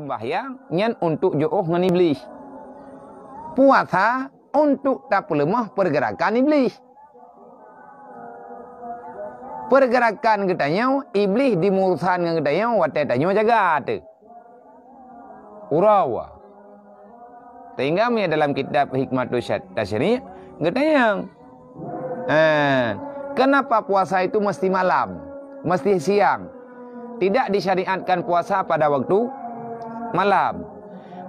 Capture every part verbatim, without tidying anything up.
Sembahyang nyan untuk jiôh ngon Iblih. Puasa untuk tapeuleumah pergerakan Iblih. Pergerakan geutanyoe, Iblih dimeurusan ngon geutanyoe watée tanyoe jaga até. Uroe. Sehingga meunyo dalam kitab Hikmatus Syat-, Tasyri', geutanyong, eh, kenapa puasa itu mesti malam, mesti siang? Tidak disyariatkan puasa pada waktu malam.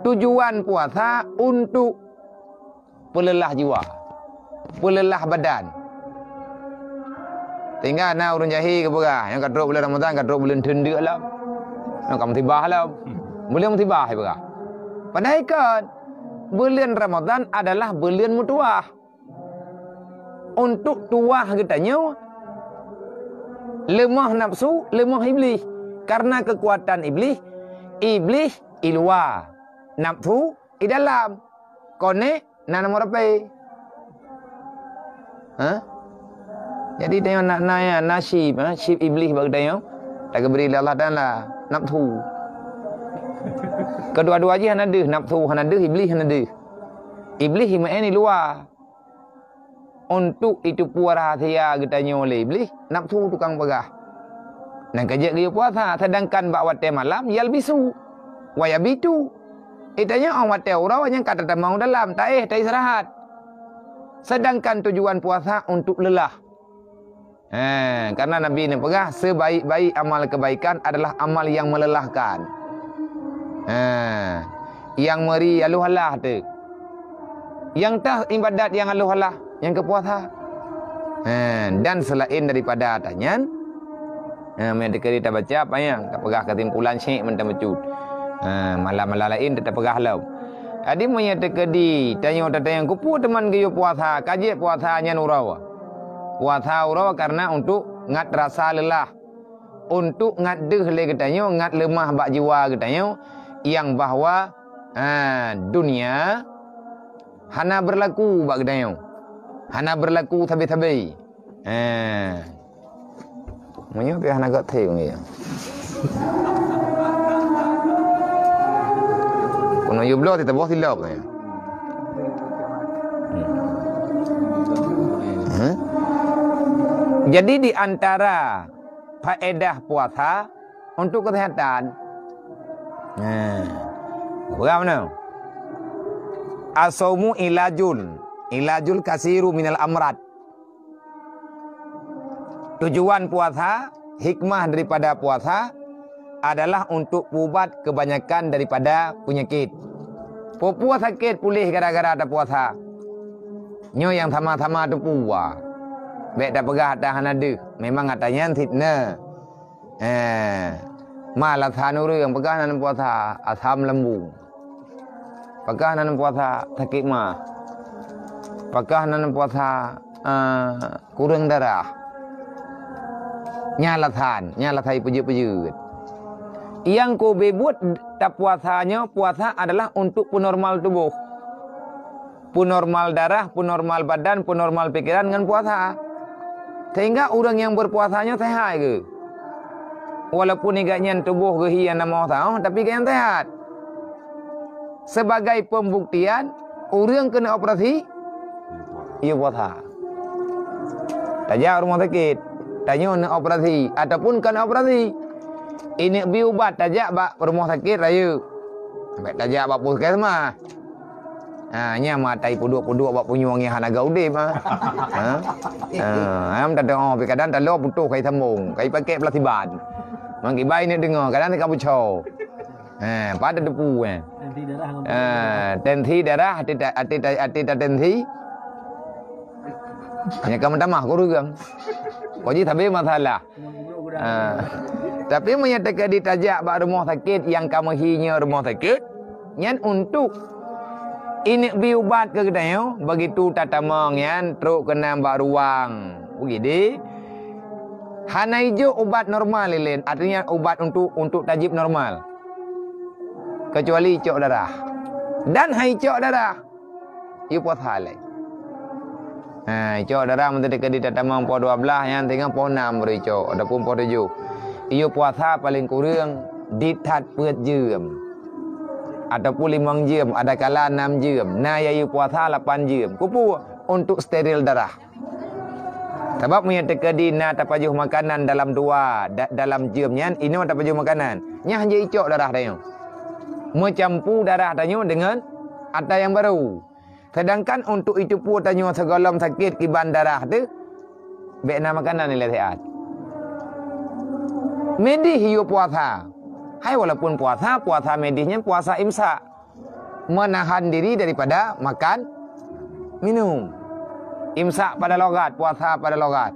Tujuan puasa untuk peulelah jiwa, peulelah badan. Sehingga na ureuëng jahé geupeugah, nyang ka trok buleuen Ramadhan, ka trok buleuen teundeuk lom. Nyang ka musibah lom. Buleuen musibah geupeugah. Padahai kon, buleuen Ramadhan adalah buleuen meutuwah. Untuk tuwah geutanyoe, leumah nafsu, leumah Iblih. Karena kekuatan Iblih, Iblih i luwa, nafsu i dalam. Konek na nomor H P. Ha? Jadi tanyoe na, na, ya, na chip, ha? Chip Iblih bak geutanyoe. Tageubri lé Allah Taala nafsu. Kedua-dua jih hana deuh, nafsu hana deuh, Iblih hana deuh. Iblih meu'en di luwa. Untuk itupeue rahasia geutanyoe lé Iblih, nafsu tukang peugah. Nyan ka jeuet geuyue puasa, sedangkan bak watée malam, yalbisu wa yabitu. Geutanyoe 'oh watée uroe nyan ka tatamong dalam, taéh, taistirahat. Sedangkan tujuan puasa untuk lelah. Eh, karena Nabi neupeugah, sebaik-baik amal kebaikan adalah amal yang melelahkan. Eh, nyang meuri aloh-alah teuk. Nyang teuh ibadat nyang aloh-alah, nyang keu puasa. Eh, dan selain daripada atas nyan, eh, meunyo teukeudi tabaca, apa nyang tapeugah keusimpulan syek mantong bacut. Eh, malam-malam laén teuh tapeugah lom. Jadi meunyo teukeudi tanyoe tatanyong keupeue teuma geuyue puasa, ka jeuet puasa nyan uroe. Puasa uroe karena untuk ngat rasa lelah, untuk ngat deuh lé geutanyoe, ngat leumah bak jiwa geutanyoe, nyang bahwa, ha, dunia hana beurlaku bak geutanyoe, hana beurlaku sabe-sabe. Ha. Meunyoe pih hana gét thé ngon ia. Keunoe yue bloe teutabôh silop nyan. Hmm. Jadi di antara faedah puasa untuk kesehatan. Nah, peugah mana? As-saumu ilajun, ilajul kasiru minal amrad. Tujuan puasa, hikmah daripada puasa adalah untuk peuubat kebanyakan daripada penyakit. Peue-peue sakét puléh gara-gara tapuasa. Nyoe nyang sama-sama teupeue. Bék tapeugah ata hana deuh, memang ata nyan fitnah. Eh, ma alasan ureuëng peugah hana puasa, asam lambung. Peugah hana puasa, sakét ma. Peugah hana puasa, eh, kureueng darah. Nyan alasan, nyan alasan peujeuet-peujeuet. Nyang keu beuet tapuasa nyoe, puasa adalah untuk peunormal tuboh. Peunormal darah, peunormal badan, peunormal pikeran ngon puasa. Sehingga ureuëng nyang beurpuasa nyoe seuhat geuh. Walaupun gobnyan tuboh geuh hi hana meusahoh, tapi gobnyan seuhat. Sebagai pembuktian, ureuëng keuneuk operasi, yue puasa. Tajak rumoh sakét, tanyoe neuk operasi ataupun kon operasi. Ineuk bi ubat tajak bak rumoh sakét rayeuk. Bék tajak bak puskesmas. Ha, nyan ma tai peuduek-peuduek bak punyueng nyang hana geuudeb, ha. Ha? Ha, am tadoe, pi kadang taloe putôh kai sambong, kai pakai plasiban. Mang kibai ni deungoe, kadang ka buco. Ha, pada depu, eh. Tensi darah ngon Ha, tensi darah, ati ta-, ati ta-, ati ta tensi. Nyang ka meutamah kureueng. Kok jih sabe masalah. Ha. Tapi meunyo teuka ditajak bak rumoh sakét nyang ka meuhi nyoe rumoh sakét, nyan untuk ineuk bi ubat keu geutanyoe, begitu tatamong nyan trok keunan bak ruang U G D. Hana ijok ubat normal ilén, artinya ubat untuk, untuk tajib normal. Kecuali icok darah. Dan hai icok darah. Yue puasa lé. Ha, icok darah meunteuk teuka di tatamong poh dua belas nyan, teungoh poh enam baru icok ataupun poh tujoh. Yue puasa paléng kureueng di that peuet jeuem. ataupun limong jeuem, ada kala enam jeuem, na yayue puasa lapan jeuem. Keupeue? Untuk steril darah. Sabab meunyoe teukeudi na tapajoh makanan dalam dua, da-, dalam jeuem nyan, inoe tapajoh makanan, nyan hana icok darah tanyoe. Meucampu darah tanyoe deungon ata nyang barô. Seudangkan untuk iteupeue tanyoe sigohlom sakét kiban darah teuh, bék na makanan ilée siat. Medis yue puasa. Hai walaupun puasa, puasa medis nyan puasa imsak. Menahan diri daripada makan, minum. Imsak pada logat, puasa pada logat.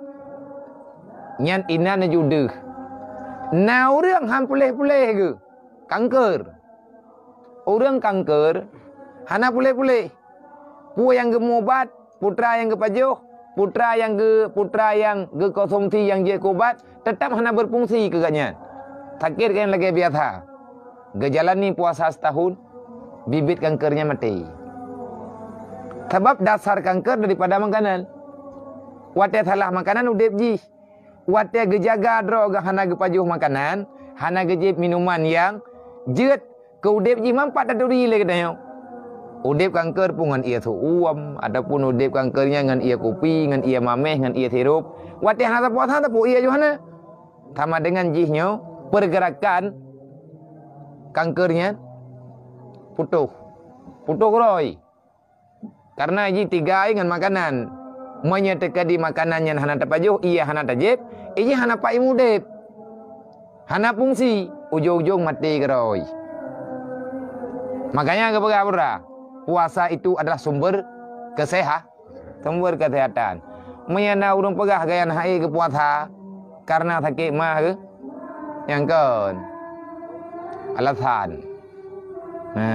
Nyan inan neujudeuh. Na ureuëng han puléh-puléh geuh, kanker. Ureuëng kanker hana puléh-puléh. Peue nyang geumubat, putra nyang geupajoh, putra nyang geu-, putra nyang geukonsumsi nyang jeuet keu ubat, teutap hana beufungsi keu gobnyan. Sakét gobnyan lagée biasa. Geujalani puasa seutahun, bibit kanker nyan maté. Sabab dasar kanker daripada makanan. Watée salah makanan udeb jih. Watée geujaga droe geuh hana geupajoh makanan, hana geujieb minuman nyang jeuet keu udeb jih, manfaat taturi lé geutanyoe. Udeb kanker pun ngon ié seuuem, ataupun udeb kanker nyan ngon ié kupi, ngon ié maméh, ngon ié sirup. Watée hana tapuasa, tapuih ié ju hana. Sama dengan jih nyoe, pergerakan kanker nyan putôh. Putôh keurôi. Karena jih tiga ngon makanan. Meunyoe teukeudi makanan nyan hana tapajoh, ié hana tajieb, jih hana pai udeb. Hana fungsi, ujong-ujong maté keurôi. Makanya geupeugah peue, puasa itu adalah sumber keseha-, sumber kesehatan. Meunyoe na ureuëng peugah gaya hai geupuasa karena sakét mah geuh, nyang kon alasan. Ha.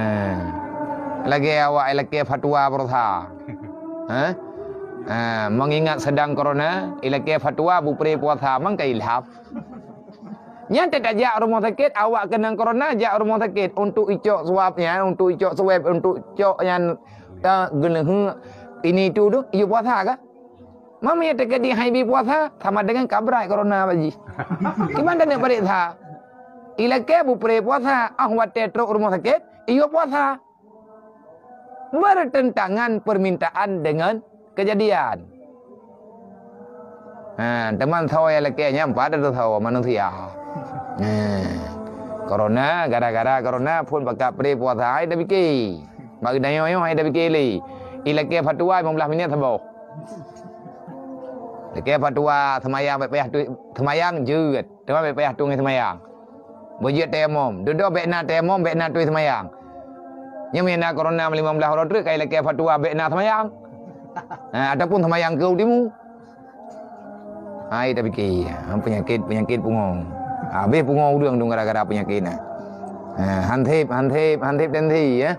Lagée awak ilakée fatwa berusaha. Ha? Ha, mengingat sedang corona, ilakée fatwa beupré puasa, mangkai ilham. Nyan tajak rumoh sakét, awak keunong corona jak rumoh sakét untuk icok swab nyan, untuk icok swab, untuk cok nyan, eh, geuleuheuk ini itu tu, iyue puasa kah? Meunyoe teukeudi hai bi puasa, sama dengan kabrai corona bak jih. Kiban taneuk pareksa. Ilakée beupré puasa, ah watée trok rumoh sakét, iyue puasa. Bertentangan permintaan dengan kejadian. Ha, teuma soe ilakée nyan pat soe manusia. Ha. Corona, gara-gara corona phon pakat pré puasa hai tapiké. Bak geutanyoe hai tapiké lé. Ilakée fatwa lima belas minit saboh. Lakée fatwa seumayang bék payah tui seumayang jeuet, teuma bék payah tui seumayang. Beujeuet tayamum, dudoe bék na tayamum, bék na tui seumayang. Nyoe meunyoe na corona limong blaih uroe treuk ka ilakée fatwa bék na seumayang. Ha, ataupun seumayang keu timu. Hai tapiké, ha, peunyakét, peunyakét pungoe. Habéh pungoe ureuëng dong gara-gara peunyakét na. Ha, hansép, hansép, hansép tensi ya.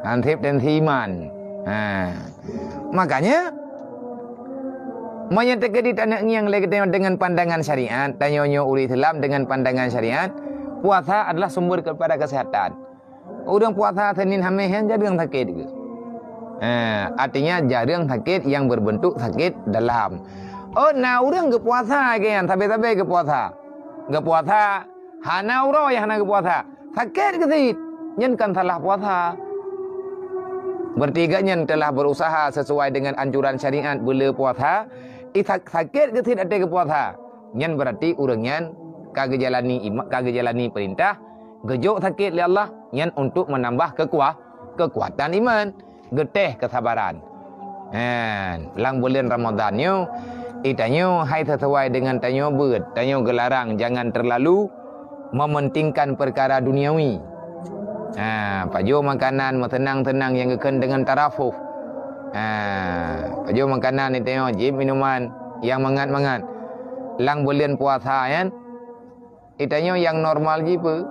Hansép tensi iman. Ha. Makanya, meunyoe teukeudi taneuk ngieng lé geutanyoe deungon pandangan syariat, tanyoe nyoe ureuëng Islam deungon pandangan syariat, puasa adalah sumber kepada kesehatan. Ureuëng puasa Senin Hamis nyan jareueng sakét geuh. Ha, artinya jareueng sakét yang berbentuk sakét dalam. Oh, na ureuëng geupuasa geuh nyan, sabe-sabe geupuasa. Geupuasa hana uroe nyang hana geupuasa. Sakét geusit, nyan kan salah puasa. Berarti geuh nyan telah berusaha sesuai dengan anjuran syariat beule puasa, i sak-, sakét geusit até geupuasa. Nyan berarti ureuëng nyan ka geujalani ima-, ka geujalani peurintah, geujok sakét lé Allah, nyan untuk menambah kekuah-, kekuatan iman. Geutéh keusabaran. Nyan, lam buleuen Ramadhan nyoe, i tanyoe hai sisuai deungon tanyoe beuet, tanyoe geularang jangan terlalu mementingkan perkara duniawi. Ha, pajoh makanan meuseunang-seunang nyang geukheun deungon tarafuh. Ha, pajoh makanan i tanyoe jieb minuman nyang mangat-mangat. Lam buleuen puasa nyan, i tanyoe nyang normal jih peue?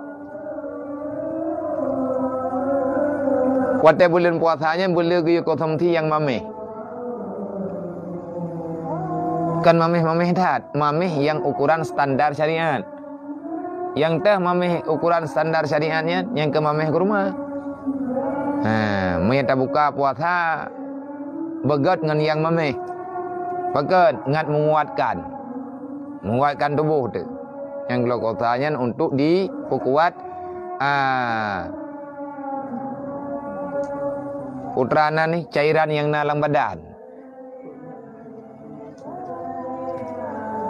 Watée buleuen puasa nyan beule geuyue konsumsi nyang maméh. Kon maméh-maméh that, maméh nyang ukuran standar syariat. Nyang teuh maméh ukuran standar syariat nyan, nyang keu maméh kurma. Ha, meunyoe tabuka puasa beugét ngon nyang maméh. Pakon? Ngat menguatkan. Menguatkan tuboh teuh. Nyang glukosa nyan untuk dipeukuat, ah, Putra na nih cairan nyang na lam badan.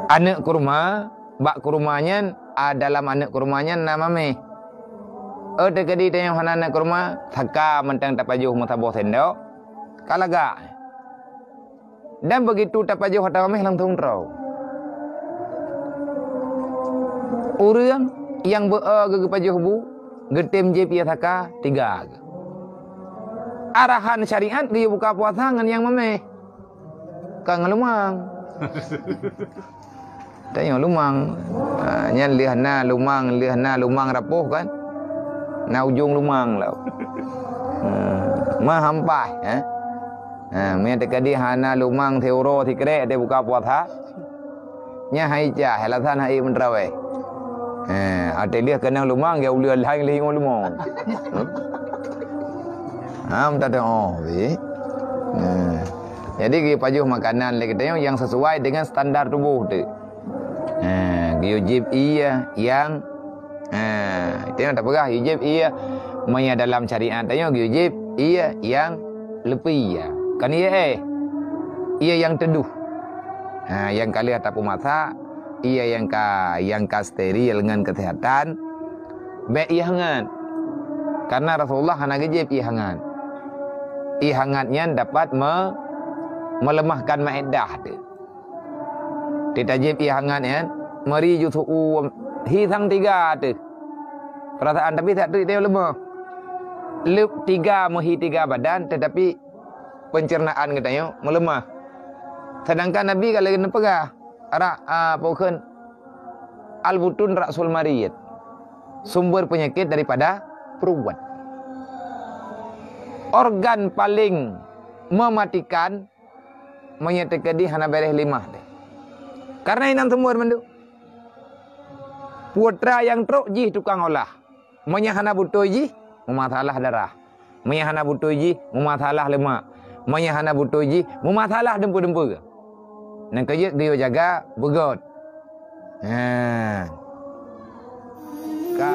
Aneuk kurma, bak kurma nyan, a, dalam aneuk kurma nyan na mamèh. Oh, teukeudi tanyoe hana aneuk kurma, saka mantong tapajoh meusaboh sendok, ka lagak. Dan begitu tapajoh ata mamèh langsung troe. Ureueng nyang beu-o geupajoh bu, geutem jieb ié saka tiga. Arahan syariat geuyue buka puasa ngon nyang mamèh. Ka ngon lumang. Tanyoe lumang. Ha, nyan lheueh na lumang, lheueh na lumang rapoh kan. Na ujong lumang lah. Ha, mah ampai, eh. Ha, meunyo teukeudi hana lumang siuroe sikrek teubuka puasa. Nyan hai cah, alasan hai meutraweh. Ha, até lheueh keunong lumang, ya ulèe laén lheueh lumang. Ha, minta doa, weh. Ha. Jadi, geupajoh makanan lé geutanyoe nyang sesuai dengan standar tuboh tu. Ha, geuyue jieb ié nyang, ha, itu nyang tapeugah, geuyue jieb ié, meunyo dalam syariat tanyoe geuyue jieb ié nyang leupie ié. Kon ié éh. Ié nyang teuduh. Ha, nyang ka lheueh tapeumasak, ié nyang ka, nyang ka steril ngon kesehatan, bèk ié hangat. Karena Rasulullah hana geujieb ié hangat. Ié hangat nyan dapat me-, meuleumahkan maédah teuh. Teuh tajieb ié hangat nyan, meuri ju su'u hi sang tiga teuh. Peurasaan, tapi that teuh leumoh. Leueb tiga meuhi tiga badan, tetapi pencernaan geutanyoe meuleumah. Sedangkan Nabi ka lagèe neupeugah, ra-, a, apa kheun, "Al-butun ra'sul marid." Sumber penyakit daripada peruet. Organ paling mematikan meunyo teukeudi hana bèrèh limah teuh. Karena inan sumber mandum. Putra nyang trok jih tukang olah. Meunyo hana beutôi jih, meumasalah darah. Meunyo hana beutôi jih, meumasalah leumak. Meunyo hana beutôi jih, meumasalah dumpeue-dumpeue. Nyang keujeuet geuyue jaga beugöt. Ha. Ka.